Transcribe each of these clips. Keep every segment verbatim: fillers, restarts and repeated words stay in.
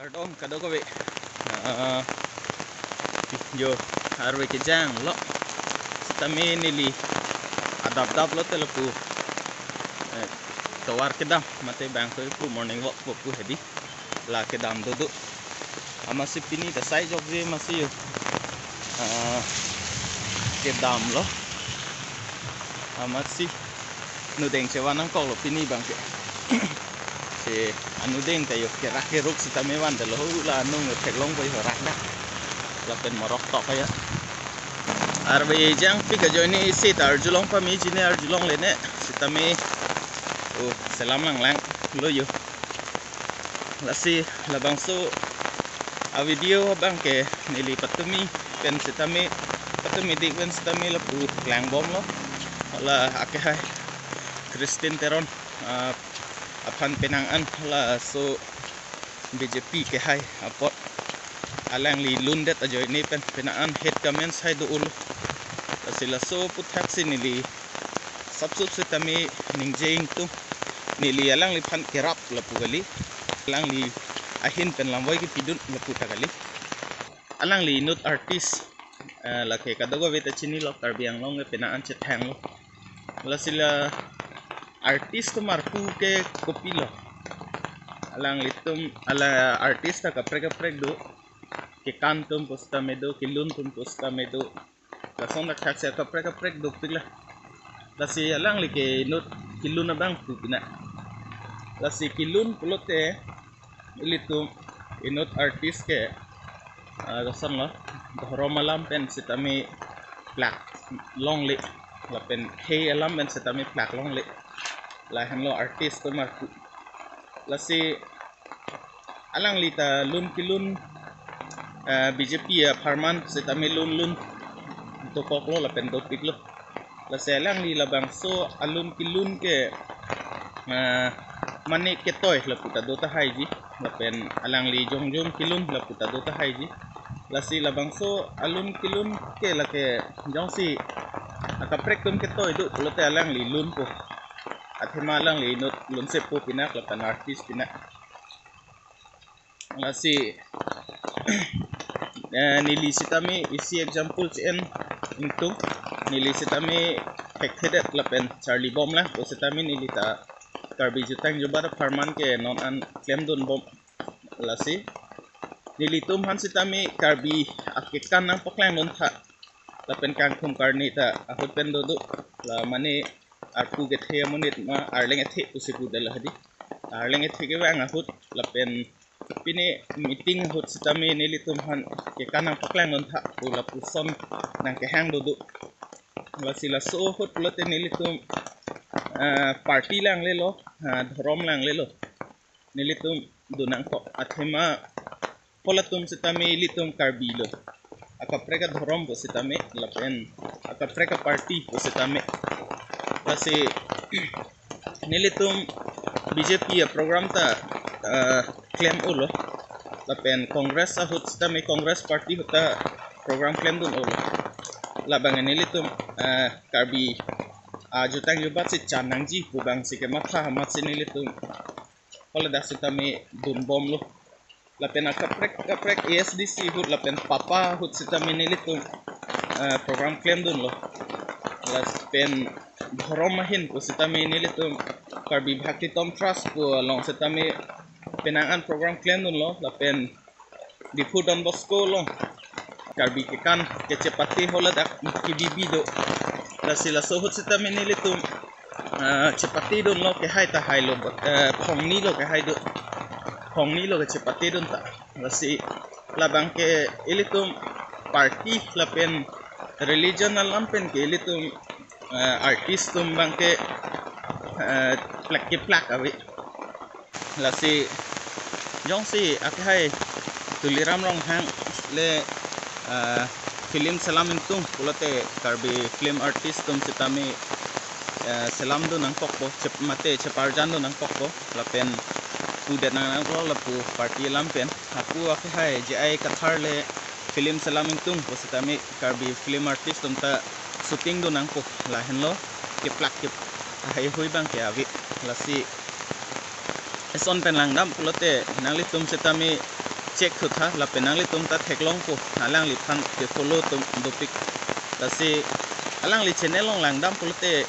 Kardom kadokave. Ah, yo, arve kejang lo. Sitame neli adap dap lote lapu, eh, tovar kedam mate bang ko pu morning walk pu pu hedi. La kedam dodo. Amatsi pini ta sai jokje amatsi yo. Ah, kedam lo. Amatsi nudeng chevan nangkoklo pini bang ke. Si anudeng ta yo kerak keruk sitame vandetlo, hula anung theklong pai ho rak dak. Lapen morok tok ya. Arve jangpik ajoine isi ta arjulong pame jine arjulongle ne. Sitame, oh, selam langlang lo yo. Lasi labangso a video abang ke neli patumi pen sitame, patumi dik pen sitame lapu klangbomlo. La akehai Christine Teron, ah, aphan penang an laso B J P kehai apot alangli lundet ajoine pen penang an hate comments hai do-olo. Lasi laso aputhaksi neli sapsup sitame ningje ingtung, neli alangliphan kerap lapu kali. Alangli ahin pen lamvoi kepidun lapu ta kali. Alangli inut artist, eh, lake kadokave ta chinilo, Karbi Anglong ke penang an chethanglo. Lasi la artist atum arpu ke kopilo. Alanglitum, ala artist ta kaprek kaprek do. Kekan atum pusitame do, kelun atum pusitame do. Lason dak thaksi kaprek kaprek dopik la. Lasi alangli ke inut kelun abang pu pina. Lasi kelun pulote ilitum inut artist ke, ah, lasonlo, dhorom alam pen sitame plak longle, lapen khei alam pen sitame plak longle. Lahenlo artist atum arpu. Lasi alangli ta lun kelun, eh, B J P apharman sitame lun lun dokoklo lapen dopiklo. Lasi alangli labangso alun kelun ke, eh, mane ketoi lapu ta do tahaiji, lapen alangli jongjong kelun lapu ta do tahaiji. Lasi labangso alun kelun ke lake jongsi akaprek atum ketoi do pulote alangli lunpo. Athema alangli inut lunsepo pinak lapen artist pinak. Lasi, eh, neli sitame isi example che-en ingtung, neli sitame thekthedet lapen charlibomlang pu sitame neli ta Karbi Jutang Jubat apharman ke non an klemdunbom. Lasi nelitum aphan sitame Karbi akekan nangpaklangdun tha, lapen kangthum karni ta ahut pen dodo, la mane arpu kethe amonit ma arleng ethe pusi pudetlo hedi. Arleng ethe kevang ahut lapen pine meeting ahut sitame nelitum aphan kekan nangpaklangdun tha pu lapuson nangkehang dodo. Lasi laso ahut pulote nelitum, eh, party langlelo, eh, dhorom langlelo. Nelitum dun nangkok athema halatum sitame ilitum Karbi lo. Akaprek adhorom pu sitame lapen akaprek aparty pu sitame. Lasi nelitum B J P aprogram ta, eh, klem-olo. Lapen Congress ahut sitame Congress party ahut ta program klemdun-olo. Labang nelitum, eh, Karbi ajutang jubat si chan nangji pu abang si kematha amatsi nelitum haladak sitame dunbomlo. Lapen akaprek kaprek A S D C ahut lapen papa ahut sitame nelitum, eh, program klemdunlo. Lapen dhorom ahin pu sitame nelitum Karbi Bhaktitom Trust pu along sitame penang an program klemdunlo. Lapen Diphu Don Bosco along Karbi kekan kechepate haladak kebibi do. Lasi laso ahut sitame nelitum, ah, chepatedunlo kehai ta hailo, eh, phongnilo kehai do. Phongnilo kechepatedun ta. Lasi labang ke ilitum party lapen religion alam pen ke ilitum, eh, artist atum abang ke, eh, plak keplak ave. Lasi jongsi akehai Tuliram Ronghang le, eh, film selam ingtung pulote Karbi film artist atum sitame, eh, selamdun nangkokpo, chep-, mate cheparjandun nangkokpo, lapen pudet nang nangkok lapu party alam pen. Ako akehai J I Kathar le film selam ingtung pu sitame Karbi film artist atum ta shooting dun nangpo, lahenlo keplak ke haihui abang ke ave. Lasi eson pen langdam pulote nanglitum sitame check thutha lapen nanglitum ta theklongpo, alangliphan ke-follow atum dopik. Lasi alangli channel along langdam pulote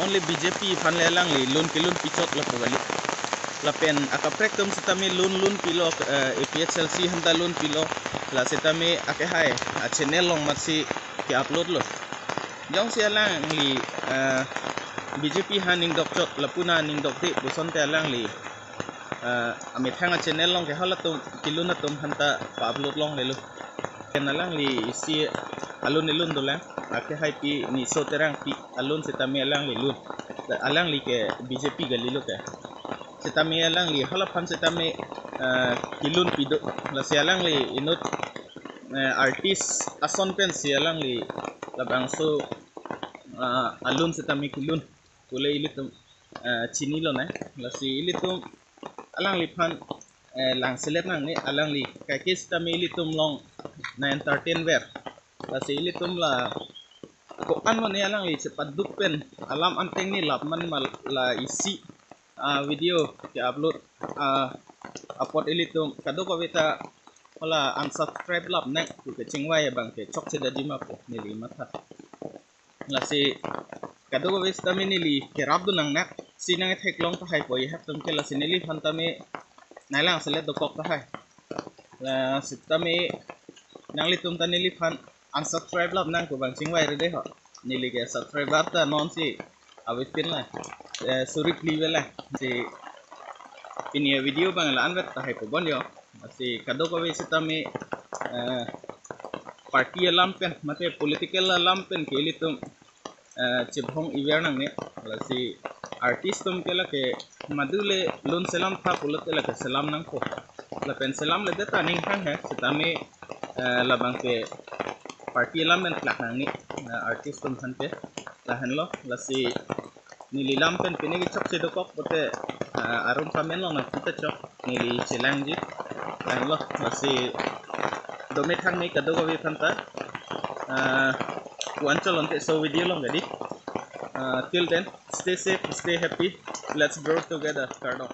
only B J P aphan le alangli loan kelun pichot lapu kali. Lapen akaprek atum sitame loan loan pilo, eh, A P H L C aphanta loan pilo. La sitame akehai a-channel along matsi ke-upload lo. Jongsi alangli, eh, B J P aphan ning dokchot lapu na ning dokde puson te alangli, eh, amethang a-channel along ke halatum kelun atum aphanta pa-upload longlelo. Pen alangli isi a-loan kelun dolang, akehai pi Niso Terangpi a-loan sitame alangli loan. Alangli ke B J P kalilo ke. Sitame alangli halaphan sitame, eh, kelun pido. Lasi alangli inut, eh, artist ason pensi alangli labangso, eh, a-loan sitame kelun pule ilitum, eh, chinilo na. Lasi ilitum alangliphan, eh, langselet nangne, alangli kaike sitame ilitum along na-entertain ver. Lasi ilitum la ko-an mane alangli chepaduk pen alam angteng ne lap man ma la isi, ah, video ke-upload, ah, apot ilitum kadokave ta hala unsubscribe lap nang pu kechingvai abang ke chokche daji ma pu neli matha. Lasi kadokave sitame neli kerap dun nang nak, si nangtheklong tahai po ihap atum ke, lasi neliphan tame nanglang selet dokok tahai. Lasi tame nanglitum ta neliphan unsubscribe lap nang pu abang chingvai rede ho. Neli ke subscriber ta nonsi avepin la, eh, suri phli ve la. Si pini a-video abang la-an vet tahai po bon yo. Lasi kadokave sitame, eh, party alam pen mate political alam pen ke ilitum, eh, chebhong iver nangne. Lasi artist atum ke lake madule loan selam tha pulote lake selam nangpo. Lapen selamledet ta aning hang he, sitame, eh, labang ke party alam pen klak nangne, eh, artist atum aphan ke. Lahenlo, lasi neli lam pen pine ke chokche dokok pote, ah, arum comment along nangpi ta chok, neli chelangji. Lahenlo, lasi dome thangne kadokave aphanta, ah, pu-an cholonte so video along kadi. Ah, till then, stay safe, stay happy. Let's grow together. Kardom.